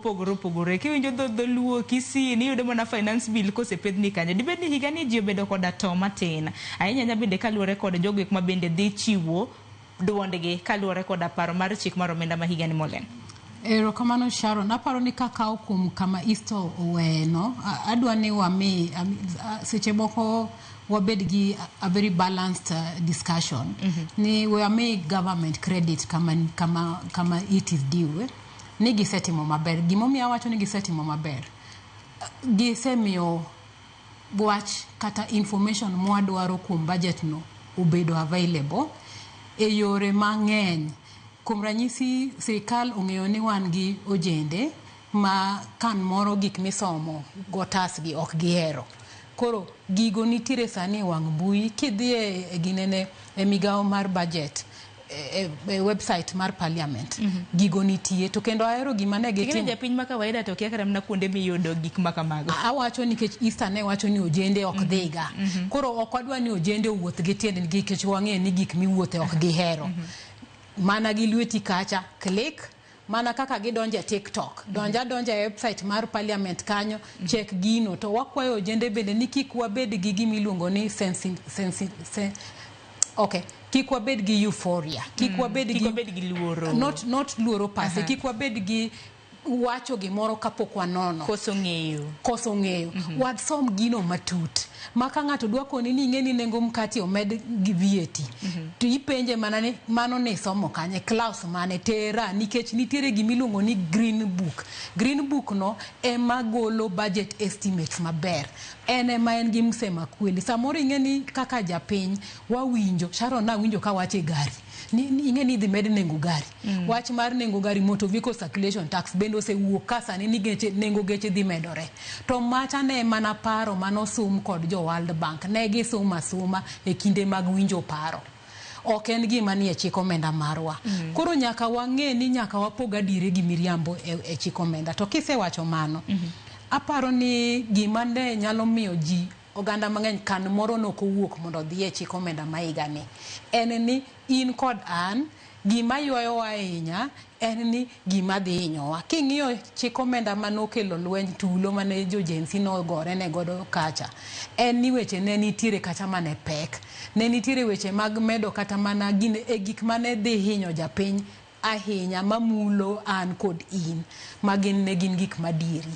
Opogore opogore. Kiwinjo dho Dholuo, Kisii, niyudo mana finance bill kosepedhni kanyo. Dibed ni higa ni ji obedo koda to matin. Ahinya ahinya bende kaluwore kod jogo ek ma bende dhi chiwo duondgi kaluwore koda paro mar chik mar omenda ma higa ni Molen. Erokamano Sharon. Aparo ni kakawo kuom kama Easter oweyeno, adwa ni wami seche moko wabed gi a very balanced discussion. Ni wami government credit kama it is due. Ni gisetimo maber. Gimomiyo awacho ni gisetimo maber, gisemiyo wach kata information mwadwaro kuom budget no obedo available e yore mang'eny. Kuom ranyisi, sirikal ong'eyo ni wan gi ojende ma kan moro gik misomo gotas gi ok gihero. Koro gigo nitiere sani e wang' mbui kidhi e ginene e migawo mar budget e website mar parliament gigo nitie to kendo ahero gima ne Ing'e ni gitimo. Japiny ma kawaida to kia kata mana kuonde miyudo gik ma kamago. Awacho nikech Easter ne wacho ni ojende ok dhiga. Koro ok wadwa ni ojende owuoth gi tiendgi nikech wang'eyo ni gik miwuothe ok gihero. Mana gi lweti kacha, click, mana kaka gidonjo e TikTok. Donja donja e website mar parliament kanyo, check gino. To wakwayo ojende bende ni kik wabed gi gima iluongo ni sensi, sensi, sen, okay, kik wabed gi euphoria. Kik wabed Kik gi wabed gi luoro. Not luoro pase. Kik wabed gi wacho gimoro kapok wanono. Koso ng'eyo. Koso ng'eyo. Wasom gino matut. Ma ka ng'ato dwa koni ni ing'e ni nengo mkati omed gi VAT. To ipenje mana ni mano ni somo kanye, clause mane, tera, nikech nitiere gima iluongo ni green book. Green book no ema golo budget estimates maber. En ema en gi msema kweli. Samoro ing'e ni kaka japiny wawinjo, Sharon nawinjo ka wacho e gari. Ni ing'e ni idhi med nengo gari. Wach mar nengo gari, motor vehicle circulation tax bende osewuok ka sani ni geche, nengo geche dhi medore. To macha ne mana paro manosum kod jo World Bank. Ne gisum asuma e kinde mag winjo paro. Ok en gima nie chik omenda marwa. Koro nyaka wang'e ni nyaka wapog adieri gi miriambo e chik omenda. To kisewacho mano, aparo ni gima ne nyalo miyo ji oganda mang'eny kan moro nok owuok mondo odhi e chik omenda ma higa ni. En ni in kod an, gima ywayowa ahinya en ni gima dhi hinyowa. King'iyo chik omenda manokelo lweny tulo mane jo Gen Z nogore ne godo kacha, en ni weche ne nitiere kacha mane pek. Ne nitiere weche mag medo kata mana gine, e gik mane dhi hinyo japiny ahinya mamulo an kod in, ma gin ne gin gik madieri.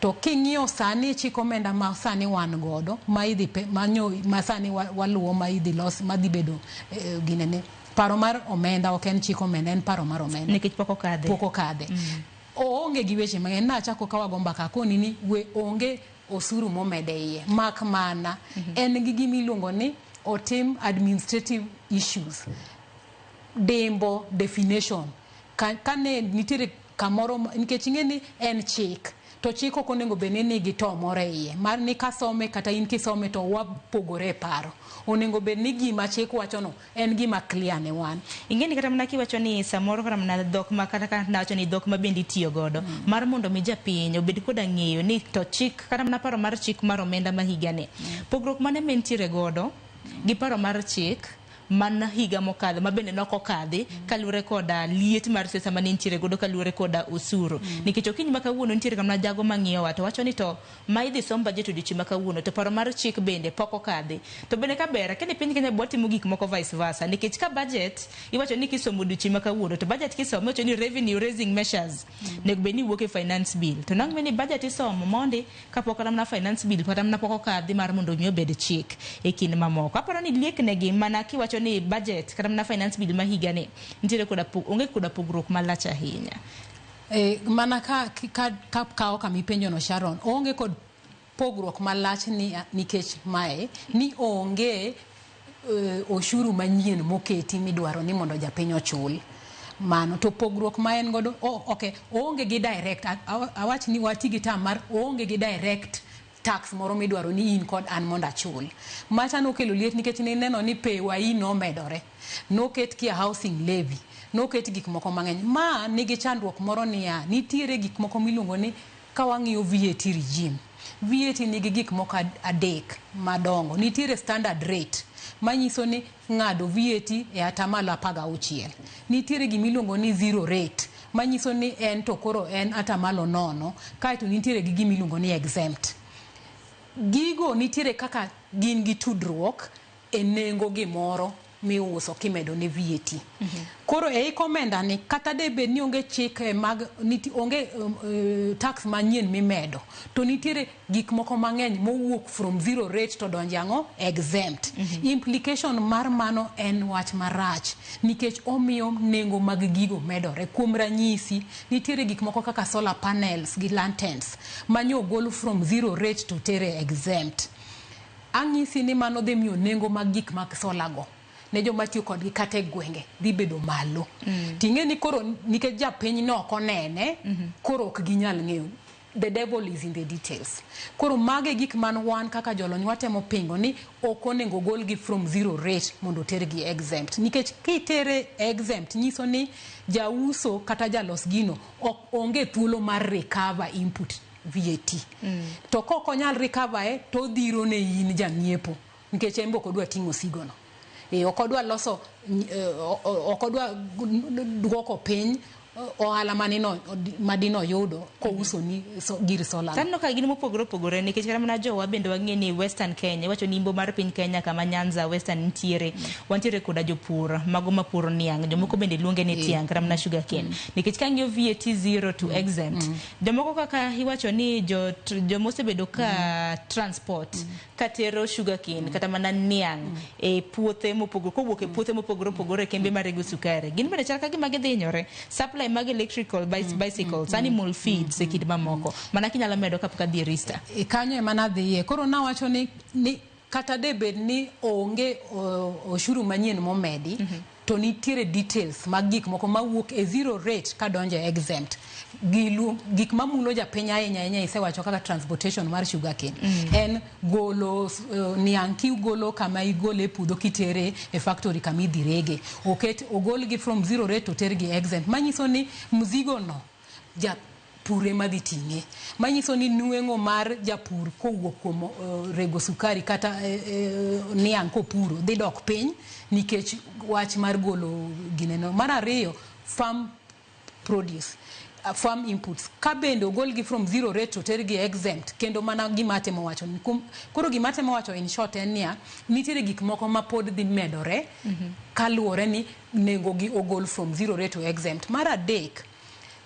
To king'iyo sani chik omenda ma sani wan godo, ma idhi pe, ma nyo, ma sani waluwo ma idhi los, ma dhi bedo, ginene, paro mar omenda ok en chik omenda, en paro mar omenda. Nikech pok okadhe. Pok okadhe. Oonge gi weche mang'eny. Nachako ka wago mbaka akoni ni we onge osuru momede iye. Mak mana, en gi gima iluongo ni otim administrative issues. Dimbo definition. Ka ne nitiere kamoro nikech ing'e ni en chik, to chik ok onego bed ni nigi to moro e iye. Mar ni kasome kata in kisome to wapogore e paro. Onego bed ni gima chik wacho no en gima clear ne wan. Ing'e ni kata mana kiwacho ni samoro kata mana dhok ma kata ka nawacho ni dhok ma bende itiyo godo mar mondo mi japiny obed koda ng'eyo ni to chik kata mana paro mar chik mar omenda ma higa ni. Pogruok mane ma entiere godo gi paro mar chik man higa mokadho ma bende nok okadhi kaluwore koda liet mar siasa mane nitiere godo kaluwore koda osuru. Nikech okinyi ma kawuono nitiere kama jago mang'iyowa to wacho ni to ma idhi som budget odiochieng' ma kawuono to paro mar chik bende pok okadhi. To bende kaber akia ni piny Kenya bwa timo gik moko vice versa nikech ka budget iwacho ni kisomo odiochieng' ma kawuono to budget kisomo iwacho ni revenue raising measures onego bed ni wuok e finance bill. To nang' ni budget isomo mondi kapok kata mana finance bill kata mana pok okadhi mar mondo mi obed chik e kind mamoko. Aparo ni liek negi mana kiwacho ni budget kata mana finance bill ma higa ni nitiere koda onge koda pogruok malach ahinya. Mana ka kawo kama ipenjo no Sharon, onge kod pogruok malach ni nikech mae ni onge oshuru manyien moketi midwaro ni mondo japiny ochul. Mano to pogruok ma en godo, oh, okay, oonge gi direct, awach ni wati gi term mar oonge gi direct tax moro midwaro ni in kod an mondo achul. Macha nokelo liet nikech nineno ni PAYE nomedore. Noket kia housing levy, noket gik moko mang'eny. Ma nigi chandruok moro niya, nitiere gik moko miluongo ni ka wang'iyo VAT regime. VAT nigi gik moko adek madongo. Nitiere standard rate manyiso ni ng'ado VAT e atamalo 16. Nitiere gima iluongo ni zero rate Manyiso ni en to koro en atamalo 0, kaeto nitiere gi gima iluongo ni exempt. Gigo nitiere kaka gin gi tudruok e nengo gimoro miuso kimedo ne VAT. Koro ei omenda ni kata de bed ni onge chik mag onge tax manyien mimedo, to nitiere gik moko mang'eny mowuok from zero rate to donjo ang'o exempt. Implication mar mano en wach marach nikech omiyo nengo mag gigo medore. Kuom ranyisi, nitiere gik moko kaka solar panels gi lanterns manyo ogol from zero rate to tere exempt. Ang'isi ni mano dhi miyo nengo mag gik mag solar go ne joma tiyo kodgi kata e gwenge dhi bedo malo. Ting'e ni koro nikech japiny no ok onene, koro ok ginyal ng'eyo. The devil is in the details. Koro mage gik man wan kaka jolony watemo pingo ni ok onego golgi from zero rate mondo otergi exempt. Nikech kitere exempt nyiso ni jauso kata jalos gino ok onge thuolo mar recover input VAT. To kok onyal recover e to odhiro ne in jang'iepo nikech en be ok odwa ting'o osigo no. Ok odwa loso, ok odwa duoko piny ohala manino madino yudo kouso ni gir solar. Taneno ka gin mopogore opogore nikech kata mana jowa bende wang'e ni Western Kenya, iwacho ni imbo mar piny Kenya kama Nyanza Western nitiere, wantiere koda jopur mago mapuro niang', jomoko bende luonge ni tiang' kata mana sugar cane. Nikech kang'iyo VAT zero to exempt, jomoko kaka iwacho ni jomosebedo ka transport katero sugar cane kata mana niang' e puothe mopogore kowuok e puothe mopogore opogore e kembe marego sukari, gin bende chal ka gima gidhi hinyore. Supply mag electrical bicycles, animal feeds e kind mamoko. Mana kinyalo medo kapok adhi e Rista. E kanyo ema nadhiye. Koro nawacho ni kata de bed ni onge oshuru manyien momedi, to nitiere details mag gik moko mawuok e zero rate kadonjo e exempt. Gik mamulo japiny ahinya ahinya isewacho kaka transportation mar sugar cane. En golo niang' kiugolo kama igole e puodho kitere e factory kama idhi rege. Oket ogolgi from zero rate to tergi exempt. Manyiso ni mzigo no japur ema dhi ting'e. Manyiso ni nweng'o mar japur kowuok kuom rego sukari kata niang' kopuro dhi dok piny nikech wach mar golo gineno. Mar ariyo, farm produce, farm inputs. Ka bende ogolgi from zero rate to tergi exempt, kendo mana gima atemo wacho. Koro gima atemo wacho in short en niya, nitiere gik moko ma pod dhi medore kaluwore ni nengo gi ogol from zero rate to exempt. Mar adek,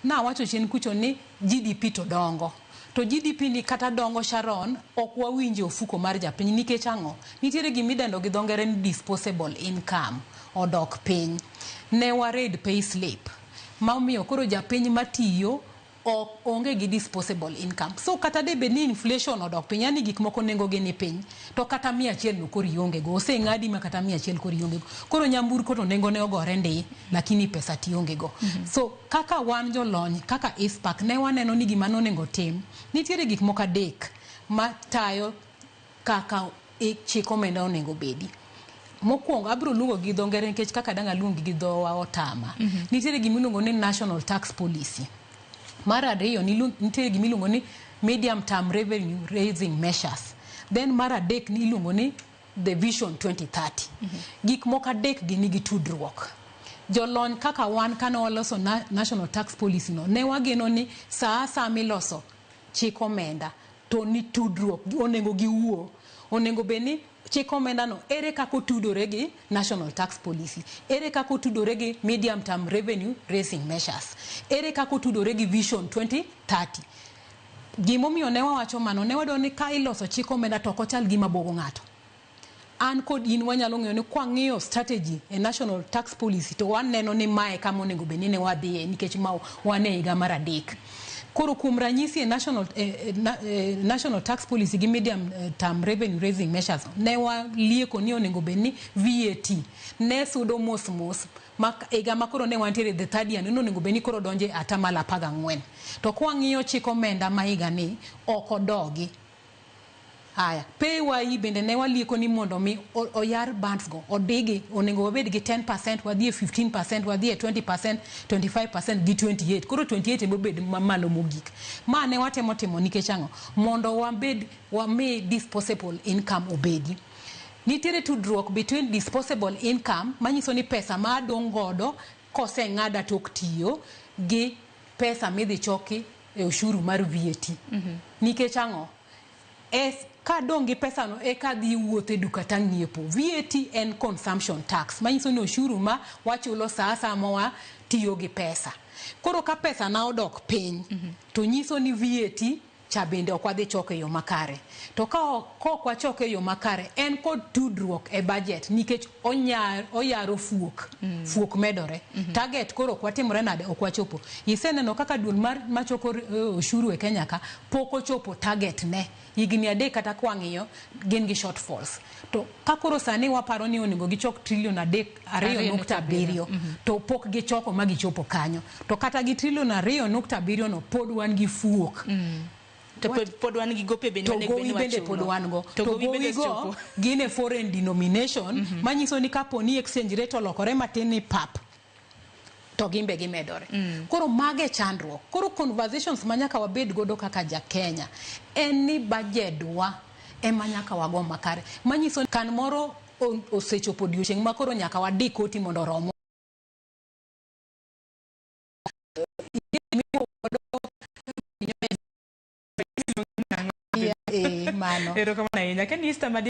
nawacho chien kucho ni GDP to dongo. To GDP ni kata dongo Sharon, ok wawinje ofuko mar japiny nikech ang'o? Nitiere gima idendo gi dho ngere ni disposable income odok piny. Ne wared pay slip ma omiyo koro japiny matiyo ok onge gi disposable income. So kata de bed ni inflation odok piny, yani gik moko nengo gi ni piny, to kata 100 no koro ionge go. Oseng'adi ma kata 100 koro ionge go. Koro nyamburko to nengo ne ogore ndi, lakini pesa tionge go. So kaka wan jolony, kaka ICPAK, ne waneno ni gima nonego tim, nitiere gik moko adek matayo kaka chik omenda onego bedi. Mokwongo abiro luongo gi dho ngere nikech kaka dang' aluong gi dhowa otama. Nitiere gima iluongo ni national tax policy. Mar ariyo nitiere gima iluongo ni medium term revenue raising measures. Then mar adek ni iluongo ni the vision 2030. Gik moko adek gi nigi tudruok. Jolony kaka wan kane waloso national tax policy no, ne wageno ni saa asaya miloso chik omenda to ni tudruok onego giwuo. Onego bed ni chik omenda no ere kaka otudore gi national tax policy, ere kaka otudore gi medium term revenue raising measures, ere kaka otudore gi vision 2030. Gimomiyo ne wawacho mano, ne wadwaro ni ka iloso chik omenda to ok ochal gima buogo ng'ato. An kod in wanyalo ng'eyo ni kwang'iyo strategy e national tax policy to waneno ni mae kama onego bed ni ne wadhiye nikech ma wan e higa mar adek. Koro kuom ranyisi e national tax policy gi medium term revenue raising measures ne walieko ni onego bed ni VAT ne sudo mos mos ma higa ma koro ne wantiere the third year ni onego bed ni koro donje atamalo 14. To kwang'iyo chik omenda ma higa ni ok odogi. Haya, PAYE bende ne walieko ni mondo mi oyar bands go, odigi, onego wabed gi 10%, wadhi e 15%, wadhi e 20%, 25% gi 28. Koro 28 ema obed mamalo mogik. Ma ne watemo timo nikech ang'o? Mondo wabed, wami disposable income obedi. Nitiere tudruok between disposable income, manyiso ni pesa ma adong' godo koseng'ada tok tiyo, gi pesa midhi choki e ushuru mar VAT. Nikech ang'o? Es, kadong' gi pesano eka adhi wuotho e duka tang'iepo. VAT en consumption tax, manyiso ni ushuru ma wachulo saa asaya ma watiyo gi pesa. Koro ka pesa na odok piny, to nyiso ni VAT cha bende ok wadhi choko e yo makare. To ka ok wachoke e yo makare, en kod tudruok e budget nikech oyaro fuok. Fuok medore. Target koro ok watimore nade, ok wachopo. Iseneno kaka duol mar machoko ushuru e Kenya ka pok ochopo target ne. Higni 3 kata kwang'iyo gin gi shortfalls. To ka koro sani waparo ni onego gichok trilion 2.7 to pok gichoko ma gichopo kanyo. To kata gi trilion 2.7 no pod wan gi fuok. To pod wan gi gope bende To gowi bende pod wan go. To gowi go gin e foreign denomination manyiso ni kapo ni exchange rate olokore matin ni pap to gimbe gimedore. Koro mage chandruok. Koro conversations ma nyaka wabed godo kaka ja Kenya en ni budget wa ema nyaka wago makare. Manyiso kan moro osechopo odiochieng' ma koro nyaka wadi koti mondo oromwa. Mano. Erokamano ahinya. Ken Easter madi